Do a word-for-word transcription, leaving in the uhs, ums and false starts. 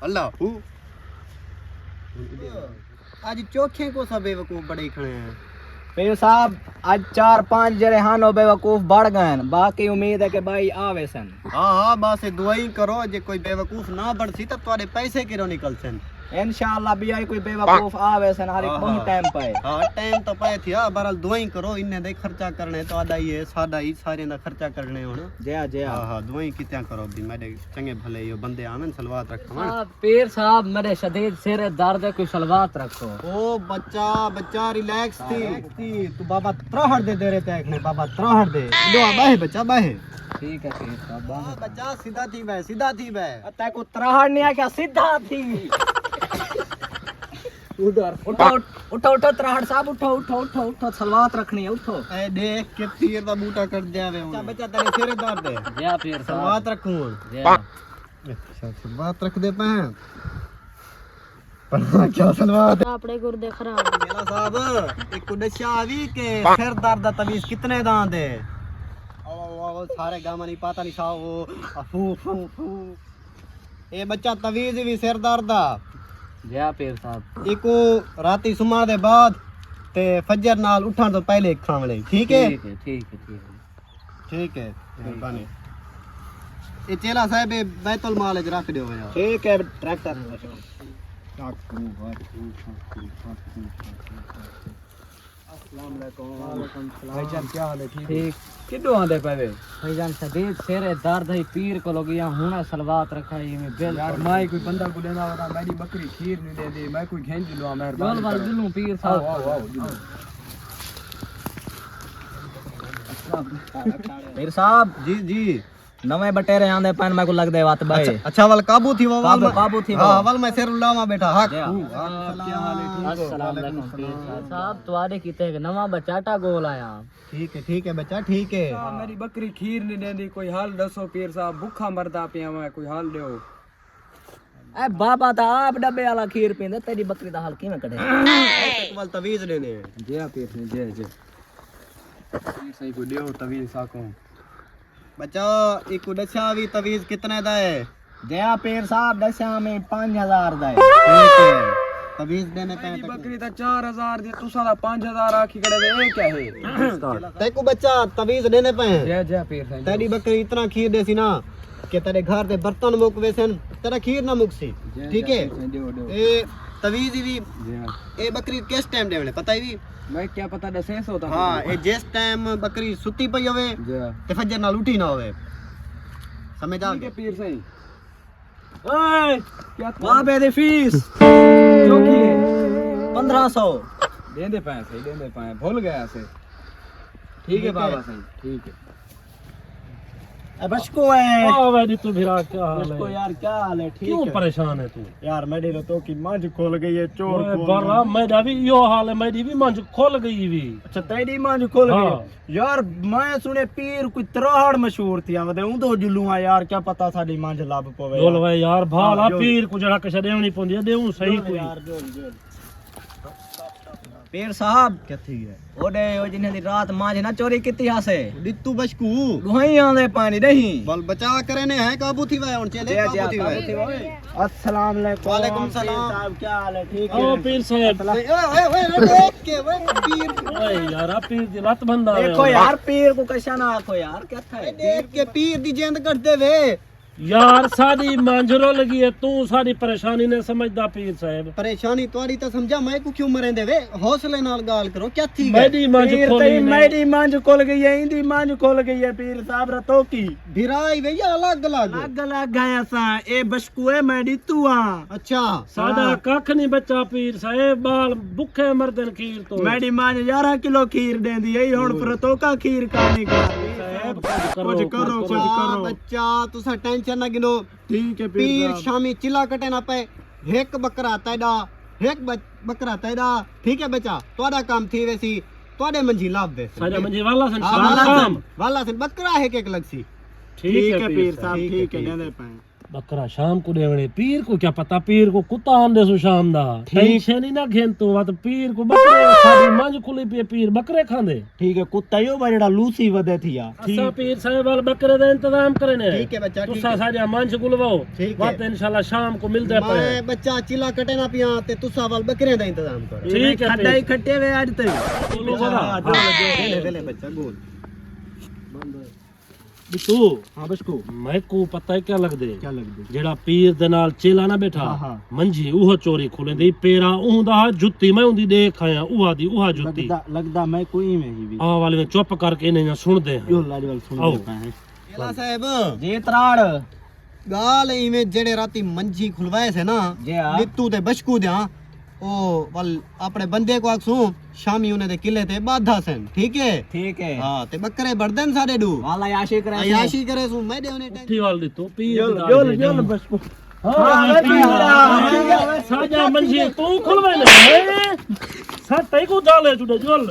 اللہ ہو۔ اڄ چوکھیں کوں اساں بے وقوف بݨائی کھڑے ہیں۔ پیر صاحب، اڄ چار پنج جیڑھے ہن، او بے وقوف بݨ ڳئے ہن، باقی امید ہے کہ ٻائی آ ویسن۔ ہاں ہاں، بس دعائیں کرو، جے کوئی بے وقوف نہ بݨسی تاں تہاݙے پیسے کݙوں نکلسن؟ انشاءاللہ ٻائی کوئی بے وقوف آ ویسن، ہر ہک ہاں، ٻہوں ہاں۔ ٹائم پئے۔ ہاں، ٹائم تاں پئے تھیا، بہرحال دعائیں کرو، انہیں دا خرچہ کرݨے، تہاݙا ہی ہے، ساݙا ہی، ساریں دا خرچہ کرݨے ہݨ۔ جیا، جیا۔ ہاں ہاں، دعائیں کیتیاں کرو، بھی میݙے چنڳے بھلے ایہو بندے آون، صلوات رکھاون۔ آ، پیر صاحب، میݙے شدید سر درد ہے، کوئی صلوات رکھو۔ او بچہ، بچہ ریلیکس تھی۔ ریلیکس تھی۔ تو بابا تراہڑ دے دیرے تے آکھنے، بابا تراہڑ دے۔ لو، ٻہہ بچہ، ٻہہ۔ ٹھیک ہے، پیر صاحب، ٻہہ۔ ہاں، بچہ، سیدھا تھی ٻہہ، سیدھا تھی ٻہہ۔ تے کو تراہڑ نہیں آکھیا، سیدھا تھی۔ ادھر۔ اٹھو، اٹھو، اٹھو، تراہڑ صاحب، اٹھو، اٹھو، اٹھو، اٹھو، صلوات رکھݨی ہے، اٹھو۔ اے ݙیکھ کے پیر دا ٻوٹا کٹ ݙیا وے ہݨ۔ اچھا، بچہ، تیݙے سر درد ہے۔ جیا، پیر صاحب۔ صلوات رکھوں ہݨ۔ جیا۔ اچھا، اچھا، بات رکھدے پئے ہیں۔ پر کیا سلوات ہے؟ اپݨے گردے خراب۔ میرا صاحب، ایک کو ݙسیا وی کہ سر درد دا تعویذ کتنے دا آندے؟ آؤ، آؤ، آؤ، سارے گاماں نہیں پتہ نہیں سا، او، افو، فو، فو۔ اے بچہ تعویذ وی سر درد دا۔ جیا پیر صاحب۔ ایکو راتی سماں دے بعد تے فجر نال اٹھݨ توں پہلے کھاوݨے، ٹھیک ہے؟ ٹھیک ہے، ٹھیک ہے، ٹھیک ہے۔ ٹھیک ہے، ٹھیک ہے۔ مہربانی۔ اے چیلا صاحب، اے بیت المال وچ رکھ ݙیو یار۔ ٹھیک ہے، ٹریکٹر۔ السلام علیکم۔ وعلیکم السلام۔ بھائی جان، کیا حال ہے؟ ٹھیک ہے؟ ٹھیک۔ کݙوں آندے پئے وے؟ بھائی جان، شدید سر درد ہے، پیر کولو ڳیا، ہݨ صلوات رکھا ہے، میں بالکل یار، میں کوئی بندہ کو لینا ہوتا، میری بکری کھیر نہیں دیندی، میں کوئی گھن جلو، مہربانی ول ول کرو۔ جلوں پیر صاحب۔ آؤ، آؤ، آؤ، جلو۔ پیر صاحب۔ جی، جی۔ نویں بٹیرے آندے پئن، میکوں لڳدے وت ٻئے۔ اچھا، اچھا، ول قابو تھی وہ، ول قابو، میں، قابو تھی ہاں، وہ۔ ول میں سر لاواں بیٹھا، حق۔ جی۔ ہوں، ہاں، کیا حال ہے؟ ٹھیک ہو؟ السلام علیکم۔ وعلیکم السلام۔ صاحب، تہاݙے کیتے ہک نواں بچاٹا ڳول آیا۔ ٹھیک ہے، ٹھیک ہے بچہ، ٹھیک ہے۔ آ، میری بکری کھیر نہیں ݙیندی، کوئی حل ݙسو پیر صاحب، بکھا مردا پیا میں، کوئی حل ݙیو۔ اے بابا تاں آپ ݙبے والا کھیر پیندے، تیݙی بکری دا حل کیویں کڈھے؟ اے تک ول تعویذ ݙیندے۔ جی ہاں پیر سائیں، جی، جی۔ پیر سائیں کوئی ݙیو تعویذ ساکوں۔ بچہ، ایکوں ݙسیا وی تعویذ کتنے دا ہے؟ جیا پیر صاحب، ݙسیا میں پنج ہزار دا ہے۔ ٹھیک ہے۔ تعویذ ݙیندے پئے میری تیکوں۔ بکری تاں چار ہزار دی، تساں دا پنج ہزار آکھی کھڑے وے، اے کیا ہے؟ تیکوں بچہ تعویذ ݙیندے پئے ہیں۔ جیا، جیا پیر سائیں، تیݙی جیا۔ بکری اتنا کھیر ݙیسی نا کہ تیݙے گھر دے برتن مک ویسن، تیݙا کھیر نہ مکسی۔ جیا، ٹھیک جیا ہے؟ پیر سائیں، ݙیو، ݙیو۔ اے تعویذ وی، جیا۔ اے بکری کس ٹائم ݙیوݨے، پتہ ہی وی؟ میں کیا پتہ ݙسے سو تاں ہاں، پتہ۔ اے جس ٹائم بکری ستی پئی ہووے جی۔ تے فجر نال اٹھی نہ ہووے۔ سمجھ آ ٹھیک ہے گئی؟ پیر سائیں۔ اوئے، کیا بابے دی فیس؟ چوکی ہے۔ پندرہ سو۔ ݙیندے پئے سائیں، ݙیندے پئے، بھل ڳئے سے۔ ٹھیک ہے ٹھیک ہے۔ بابا سائیں، ٹھیک ہے۔ اے بشکو ہے۔ آ ویݙی تو بھرا، کیا حال ہے؟ بشکو یار، کیا حال ہے؟ ٹھیک کیوں ہے؟ پریشان ہے تو؟ یار، میݙی تو توکی منجھ کھل ڳئی ہے، چور اوئے کھول بارا، گئے۔ میݙا وی ایہو حال ہے، میݙی وی منجھ کھل ڳئی وی۔ اچھا، تیݙی منجھ کھل ڳئی؟ ہاں۔ یار، میں سُݨے پیر کوئی تراہڑ مشہور تھی آوے، اوں دو جلوں آ یار، کیا پتہ ساݙی منجھ لب پوے یار۔ بول وے یار، بھالا ہاں، جو پیر کوں جڑا کچھ ݙیوݨی پوندی ہے، ݙیوں صحیح جو کوئی۔ یار، جو، جو۔ پیر صاحب۔ کیا تھی ہے؟ اوݙے او جنہیں دی رات مانجھ نہ چوری کیتی ہاسے۔ ݙتو بشکو۔ ݙوہیں آندے پانی نہیں۔ بل بچا کرے نے ہیں، قابو تھی وے ہݨ چیلے، جی، جی، قابو تھی وے۔ قابو تھی وے۔ السلام علیکم۔ وعلیکم السلام۔ پیر صاحب، کیا حال ہے؟ ٹھیک او ہے؟ پیر صاحب۔ السلام۔ اے، اے، اے، اے، دیکھ کے، وے پیر۔ اوئے یار، آ پیر دی لت بندھا دیکھو ہویا۔ یار، پیر کو کشا نہ آکھو یار، کیا تھا ہے؟ دیکھ کے پیر دی جند کٹ دے وے۔ یار، ساݙی منجھ رل ڳئی ہے، توں ساݙی پریشانی نہیں سمجھدا پیر صاحب۔ پریشانی تہاݙی تاں سمجھا، میکوں کیوں مریندے وے؟ حوصلے نال ڳالھ کرو، کیا تھی ڳئے؟ میݙی منجھ پیر کھولی تئیں نے۔ میݙی منجھ کھل ڳئی ہے، ایندی منجھ کھل ڳئی ہے، پیر صاحب رتوکی۔ بھرا ہی وے یا الگ الگ؟ الگ الگ ہیں اساں، اے بشکو ہے، میں ݙتو ہاں۔ اچھا۔ ساݙا ہاں۔ ککھ نہیں بچا پیر صاحب، ٻال بکھے مردن کھیر تو۔ میݙی ماں یارہاں کلو کھیر ݙیندی ہے، ہݨ اوئے۔ پرتوکا کھیر کائنی کر۔ صاحب، کچھ کرو، کچھ کرو، کچھ کرو۔ بچہ، تساں ٹینشن نہ گھنو۔ ٹھیک ہے پیر پیر صاحب۔ شامی چلا کٹے نہ پئے، ہک بکرا تیݙا، ہک بچ-، بکرا تیݙا، ٹھیک ہے بچہ، تہاݙا کم تھی ویسی، تہاݙے منجھی لب ویسی۔ ساݙا منجھی والا سن، ہاں، شام والا شام۔ سن، والا سن، بکرا ہک ہک لڳسی۔ ٹھیک ہے پیر صاحب، ٹھیک ہے، ٹھیک ہے۔ ݙیندے پئے۔ بکرا شام کو ڈیونے، پیر کو کیا پتا، پیر کو کتا آن دے سو شام دا۔ ٹھیک۔ ٹینشن ہی نہ گھن تو، وت پیر کو بکرے، ساری منج کھلی پی، پیر بکرے کھاندے۔ ٹھیک ہے، کتا ہی ہو بھائی جڑا لوسی ودے تھی آ۔ اساں پیر صاحب وال بکرے دا انتظام کرنے ہیں۔ ٹھیک ہے بچہ، ٹھیک تسا ہے۔ ساڈا منج گلواؤ۔ ٹھیک ہے۔ وت انشاءاللہ شام کو ملدے پے۔ میں بچہ چلا کٹے نہ پیاں تے تسا وال بکرے دا انتظام کرو۔ ٹھیک ہے کھڈا پیر۔ ہی کھٹے وے اج تے۔ بولو بابا۔ ہاں، ہاں۔ ویلے، ویلے بچہ گول۔ بتو۔ ہاں بشکو۔ میں کو پتہ ہے کیا لگ دے؟ کیا لگ دے؟ جیڑا پیر دے نال چیلا نہ بیٹھا، ہاں، ہاں۔ منجھی اوہ چوری کھولیں دی، پیرا اوں دا جتی میں اوں دی ڈیکھ آیا، اوہ دی اوہ جتی۔ لگدا، لگدا میں کوئی میں ہی بھی۔ آ والے میں چپ کر کے انہیں سن دے ہیں۔ یو لاڑی وال سن آؤ۔ دے پے ہیں۔ چیلا صاحب۔ جی تراڑ۔ گال ایویں جیڑے راتی منجھی کھلوائے سے نا، جی ہاں۔ لتو تے بشکو دیاں، او ول اپنے بندے کو آکھسوں، شامی انہیں دے قلعے تے ٻادھا سن، ٹھیک ہے؟ ٹھیک ہے۔ ہاں، تے بکرے بڑدن ساڈے ݙو۔ والا عیاشی کرے سوں۔ عیاشی کرے سوں، میں ݙے انہیں ٹینشن۔ اٹھی وال دی تو پیر یل، یل، یل بس۔ ہاں، ہاں، ہاں، ٹھیک ہے۔ ساجا منجھی تو کھلوے نے۔ سا تئی کو جالے جڑے جول۔